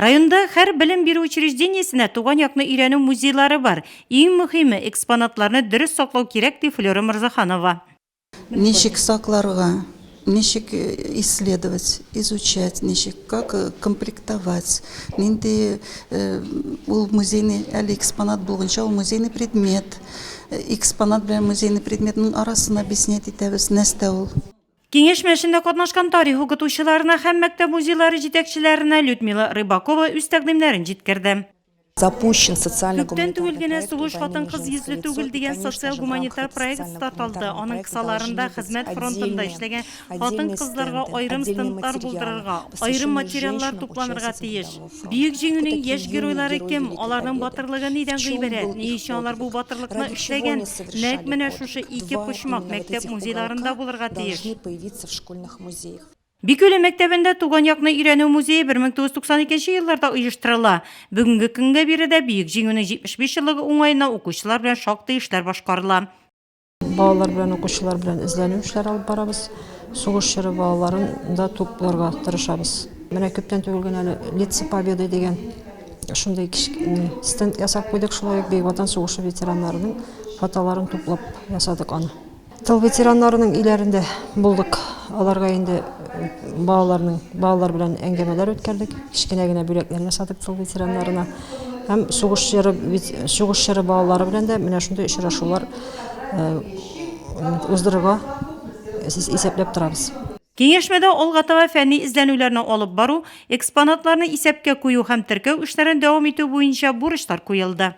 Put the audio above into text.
Районда һәр белем бирү учреждениесенә туган якны өйрәнү музейлары бар. Иң мөһиме, экспонатларны дөрес саклау кирәк, ди Флера Морзаханова. Ничек сакларга, ничек исследовать, изучать, ничек, как комплектовать, нинди ул музейный, әле экспонат булганча, ул музейный предмет. Экспонат белән музейный предметның арасын объяснять итәбез, нәрсә ул. Киңәшмә эшендә катнашкан тарих укытучыларына һәм мәктәп музейлары җитәкчеләренә Людмила Рыбакова үз тәкъдимнәрен җиткерде. Запущен социально Күптән түгел гуманитарный генә проект Сугыш «У войны не хатын-кыз женское йөзле лицо» түгел и, дигән конечно же, в социаль-гуманитар рамках проект старт алды. социально-гуманитарного Аның проекта кысаларында должны быть хезмәт фронтында отдельные, эшләгән отдельные хатын-кызларга стенды, аерым отдельные стендлар материалы, булдырырга, аерым посвященные материаллар женщинам, тупланырга участницам тиеш. Трудового фронта. Бөек Кто Җиңүнең такие яшь юные геройлары герои кем, Великой аларның Победы? батырлыгы В нидән чем гыйбарәт, был ни их өчен алар бу подвиг? батырлыкны Ради чего эшләгән? они Нәкъ совершали менә шушы подвиг? ике Два почмак именно вот мәктәп этих музейларында уголка булырга тиеш. должны появиться в школьных музеях. Бикүле мәктәбендә туган якны өйрәнү музее 1992 елларда оештырыла. Бүгенге көнгә биредә Бөек Җиңүнең 75 еллыгы уңаена укучылар белән шактый эшләр башкарыла. Балалар белән, укучылар белән эзләнү эшләре алып барабыз. Сугыш чоры балаларын да тупларга тырышабыз. Менә күптән түгел генә әле Лица Победы дигән шундый стенд ясап куйдык. Шулай ук Бөек Ватан сугышы ветераннарының фотоларын туплап ясадык аны. Тыл ветераннарының өйләрендә булдык. Аларга инде балаларның балалар белән әңгәмәләр үткәрдек. Кечкенә генә бүләкләр ясадык тыл ветераннарына. Һәм сугыш чоры сугыш чоры балалары белән дә менә шундый очрашулар уздырырга исәпләп торабыз. Киңәшмәдә алга таба фәнни эзләнүләрне алып бару, экспонатларны исәпкә кую һәм теркәү эшләрен дәвам итү буенча бурычлар куелды.